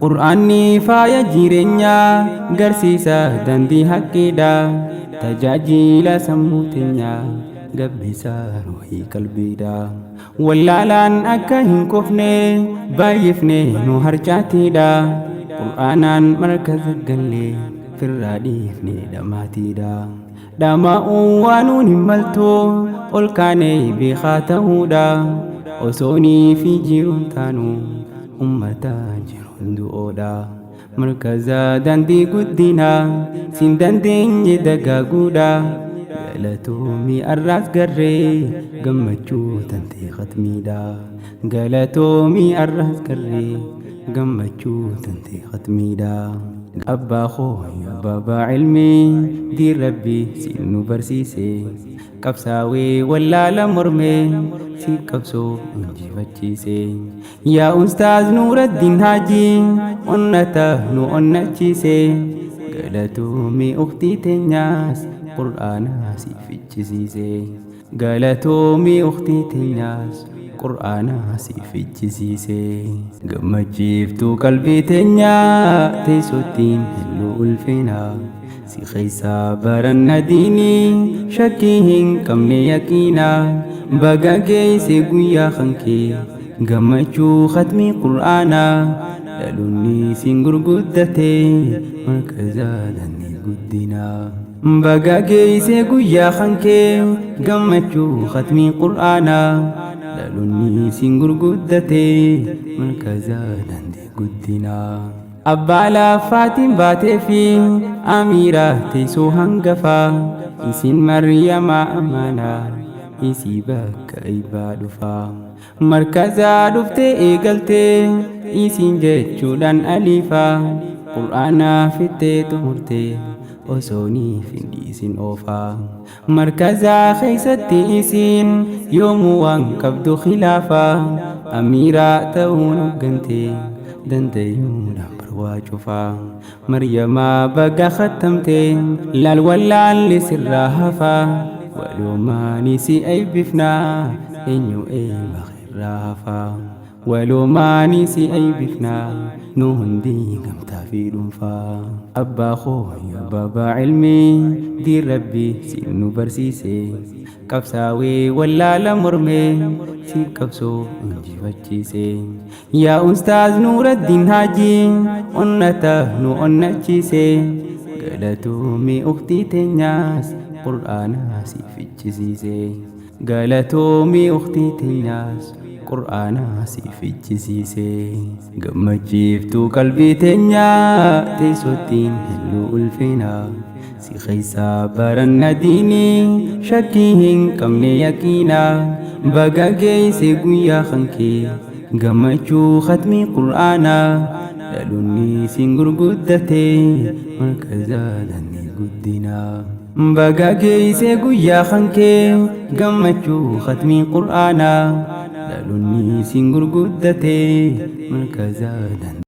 Qur'aanni faaya jireenyaa, garsiisa dandii haqqiidha. Tajaajila sammuu teenyaa, gabbisa ruhii qalbiidha. Wallaalaan akka hin kufne baay'ifne nu harcaatiidha. Qur'aanaan markaza galle firraa dhiifne dhamaatiidha. Dhamaa'uun waanuun hin maltu, ol kaanee beekaa ta'uudha. Osoonii fi jiruun taanu ummata jiruun du'oodha. Markaza dandii guddinaa, siin dandeenye dagaaguudha. Galatoomii arraas garree, gammachuu tantee khatmiidha. Galatoomii arraas garree, gammachuu tantee khatmiidha. Abbaa koo yaa baabaa ilmii, diin Rabbii siin nu barsiise. Qabsaawee wallaala mormee, si qabsoo injifachiise. Yaa Ustaaz Nuuraddiin Haajii, onnata nu onnachiise. Galatoomii uktii teenyaas, Qur'aanaa si fichisiise. Galatoomii uktii teenyaas, Qur'aanaa si fichisiise. Gammachiiftuu qalbii teenyaa, teessottiin hilluu ulfinaa. Si keessaa baranna diinii, shakkii hin qabne yaqiinaa. Baga geesse guyyaa kankee, gammachuu khatmii Qur'aanaa. Dhaloonni siin gurguddate, markaza dandii guddinaa. Baga geesse guyyaa kankee, gammachuu khatmii Qur'aanaa. Dhaloonni siin gurguddate, markaza dandii guddinaa. Abbaa lafaatiin baatee fi amiira teessoo hangafaa, isin Maryamaa amaanaa isii bakka eebbaa dhufaa. Markazaa dhuftee eegaltee isiin jechuudhaan aliifaa, Qur'aanaa fittee xumurtee osooniif hin dhiisin oofaa. Markazaa keessatti isiin yoomuu waan qabdu khilaafaa, amiiraa ta'uun hoggantee danda'uudhaan barwaa cufaa. Maryamaa baga khattamtee, laal wallaalli sirraa hafaa. Walumaani si eebbifnaa, eenyu eebba irraa hafaa? Walumaani si eebbifnaa, nu hundi gamtaa fi dhuunfaa. Abbaa koo yaa baabaa ilmii, diin Rabbii siin nu barsiise. Qabsaawee wallaala mormee, si qabsoo injifachiise. Yaa Ustaaz Nuuraddiin Haajii, onnata nu onnachiise. Galatoomii uktii teenyaas, Qur'aanaa si fichisiise. Galatoomii uktii teenyaas, Qur'aanaa si fichisiise. Gammachiiftuu qalbii teenyaa, teessottiin hilluu ulfinaa. Si keessaa baranna diinii, shakkii hin qabne yaqiinaa. Baga geesse guyyaa kankee, gammachuu khatmii Qur'aanaa. Dhaloonni siin gurguddate, markaza dandii guddinaa. Baga geesse guyyaa kankee, gammachuu khatmii Qur'aanaa. Dhaloonni siin gurguddate, markaza dandii.